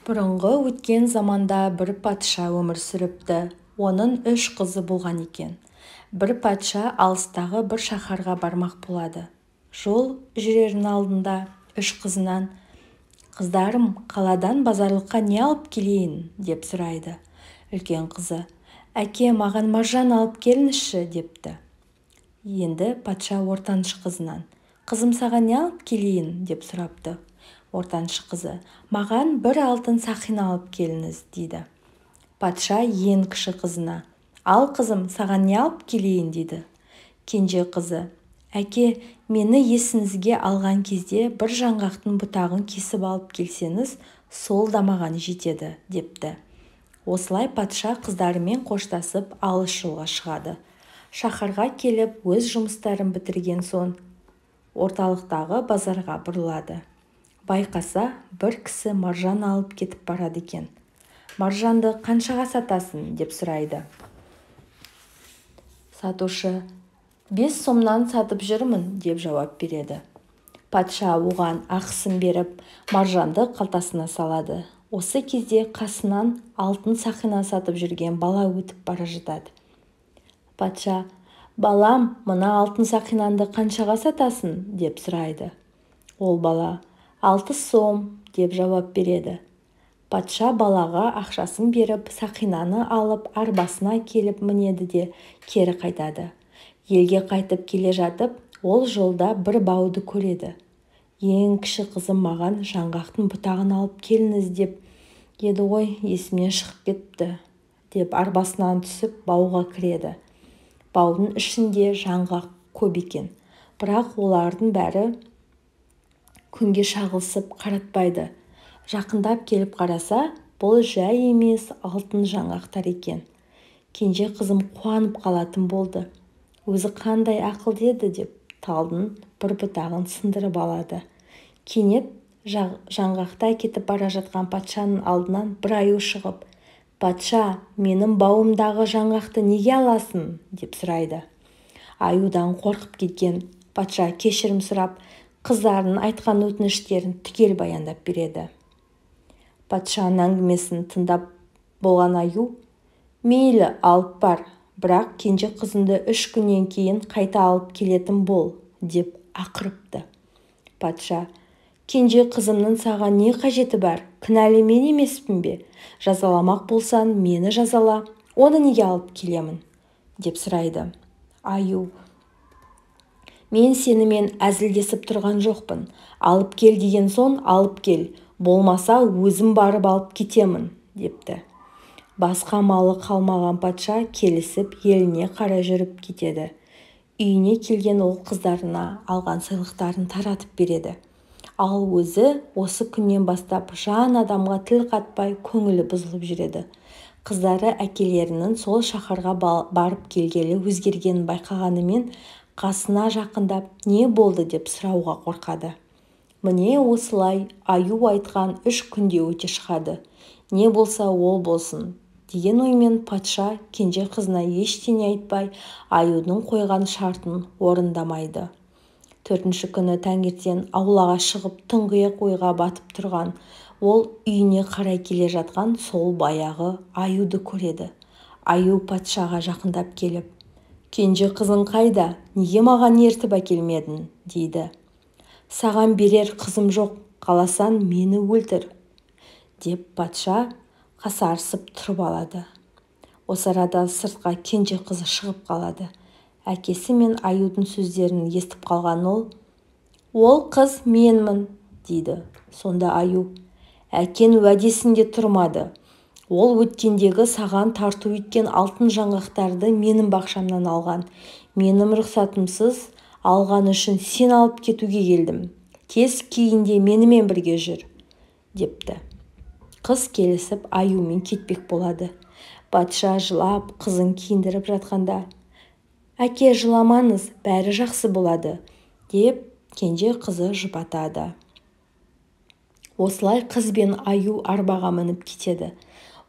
Бұрынғы өткен заманда бір патша өмір сүріпті. Оның үш қызы болған екен. Бір патша алыстағы бір шаһарға бармақ болады. Жол жүрерінің алдында үш қызынан: «Қыздарым, қаладан базарлыққа не алып келейін?» – деп сұрайды. Үлкен қызы: «Әке, маған маржан алып келіңізші», – депті. Енді патша ортаншы қызынан: «Қызым, саған не алып келейін?» – деп сұрапты. Ортаншы қызы: «Маған бір алтын сақина алып келіңіз», – дейді. Патша ең кіші қызына: «Ал, қызым, саған не алып келейін?» – дейді. Кенже қызы: «Әке, мені есіңізге алған кезде бір жаңғақтың бұтағын кесіп алып келсеңіз, сол да маған жетеді», – депті. Осылай патша қыздарымен қоштасып, алыс жолға шығады. Шаһарға келіп, өз жұмыстарын бітірген соң, орталықтағы базарға бұрылады. Байқаса, бір кісі маржан алып кетіп барады екен. «Маржанды қаншаға сатасың?» – деп сұрайды. Сатушы: «5 сомнан сатып жүрмін», – деп жауап береді. Патша оған ақысын беріп, маржанды қалтасына салады. Осы кезде қасынан алтын сақина сатып жүрген бала өтіп бара жатады. Патша: «Балам, мына алтын сақинаңды қаншаға сатасың?» – деп сұрайды. Ол бала: «6 сом», – деп жауап береді. Патша балаға ақшасын беріп, сақинаны алып, арбасына келіп мінеді де кері қайтады. Елге қайтып келе жатып, ол жолда бір бауды көреді. «Ең кіші қызым маған жаңғақтың бұтағын алып келіңіз деп еді ғой, есімнен шығып кетіпті», – деп арбасынан түсіп, бауға кіреді. Баудың ішінде жаңғақ көп екен, бірақ олардың бәрі күнге шағылысып қаратпайды. Жақындап келіп қараса, бұл жай емес, алтын жаңғақтар екен. «Кенже қызым қуанып қалатын болды, өзі қандай ақылды еді», – деп талдың бір бұтағын сындырып алады. Кенет жаңғақты әкетіп бара жатқан патшаның алдынан бір аю шығып: «Патша, менің бауымдағы жаңғақты неге аласың?» – деп сұрайды. Аюдан қорқып кеткен патша кешірім сұрап, қыздарының айтқан өтініштерін түгел баяндап береді. Патшаның әңгімесін тыңдап болған аю: «Мейлі, алып бар, бірақ кенже қызыңды 3 күннен кейін қайта алып келетін бол», – деп ақырыпты. Патша: «Кенже қызымның саған не қажеті бар? Кінәлі мен емеспін бе? Жазаламақ болсаң, мені жазала, оны неге алып келемін?» – деп сұрайды. Аю: «Мен сенімен әзілдесіп тұрған жоқпын. Алып кел деген соң алып кел, болмаса өзім барып алып кетемін», – депті. Басқа амалы қалмаған патша келісіп, еліне қарай жүріп кетеді. Үйіне келген ол қыздарына алған сыйлықтарын таратып береді. Ал өзі осы күннен бастап жан адамға тіл қатпай, көңілі бұзылып жүреді. Қыздары әкелерінің сол шаһарға барып келгелі өзгергенін байқағанымен, қасына жақындап, не болды деп сұрауға қорқады. Міне, осылай аю айтқан 3 күн де өте шығады. Не болса ол болсын деген оймен патша кенже қызына ештеңе айтпай, аюдың қойған шартын орындамайды. Төртінші күні таңертең аулаға шығып, тұңғиық ойға батып тұрған ол үйіне қарай келе жатқан сол баяғы аюды көреді. Аю патшаға жақындап келіп: «Кенже қызың қайда? Неге маған ертіп әкелмедің?» – дейді. «Саған берер қызым жоқ, қаласаң, мені өлтір», – деп патша қасарысып тұрып алады. Осы арада сыртқа кенже қызы шығып қалады. Әкесі мен аюдың сөздерін естіп қалған ол: «Ол қыз менмін», – дейді. Сонда аю: «Әкең уәдесінде тұрмады. Ол өткендегі саған тарту еткен алтын жаңғақтарды менің бақшамнан алған. Менің рұқсатымсыз алған үшін сені алып кетуге келдім. Тез киін де, менімен бірге жүр», – депті. Қыз келісіп, аюмен кетпек болады. Патша жылап, қызын киіндіріп жатқанда: «Әке, жыламаңыз, бәрі жақсы болады», – деп кенже қызы жұбатады. Осылай қыз бен аю арбаға мініп кетеді.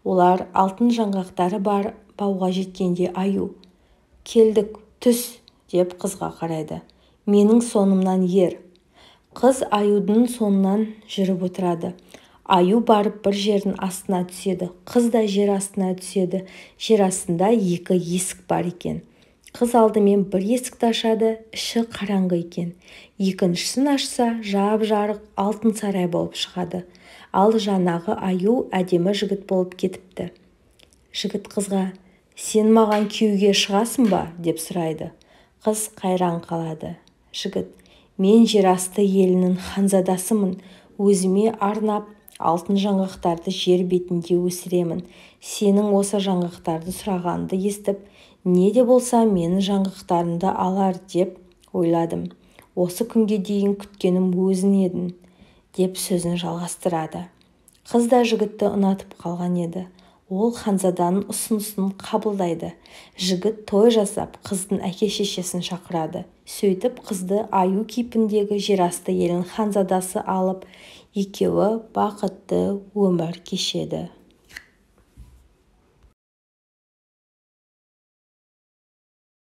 Олар алтын жаңғақтары бар бауға жеткенде, аю: «Келдік, түс», – деп қызға қарайды. «Менің соңымнан ер». Қыз аюдың соңынан жүріп отырады. Аю барып бір жердің астына түседі. Қыз да жер астына түседі. Жер астында екі есік бар екен. Қыз алдымен бір есікті ашады, іші қараңғы екен. Екіншісін ашса, жап-жарық алтын сарай болып шығады. Ал жаңағы аю әдемі жігіт болып кетіпті. Жігіт қызға: «Сен маған күйеуге шығасың ба?» – деп сұрайды. Қыз қайран қалады. Жігіт: «Мен жер асты елінің ханзадасымын. Өзіме арнап алтын жаңғақтарды жер бетінде өсіремін. Сенің осы жаңғақтарды сұрағаныңды естіп, не де болса менің жаңғақтарымды алар деп ойладым. Осы күнге дейін күткенім өзің едің», – деп сөзін жалғастырады. Қыз да жігітті ұнатып қалған еді. Ол ханзаданың ұсынысын қабылдайды. Жігіт той жасап, қыздың әке-шешесін шақырады. Сөйтіп, қызды аю кейпіндегі жерасты елінің ханзадасы алып, екеуі бақытты өмір кешеді.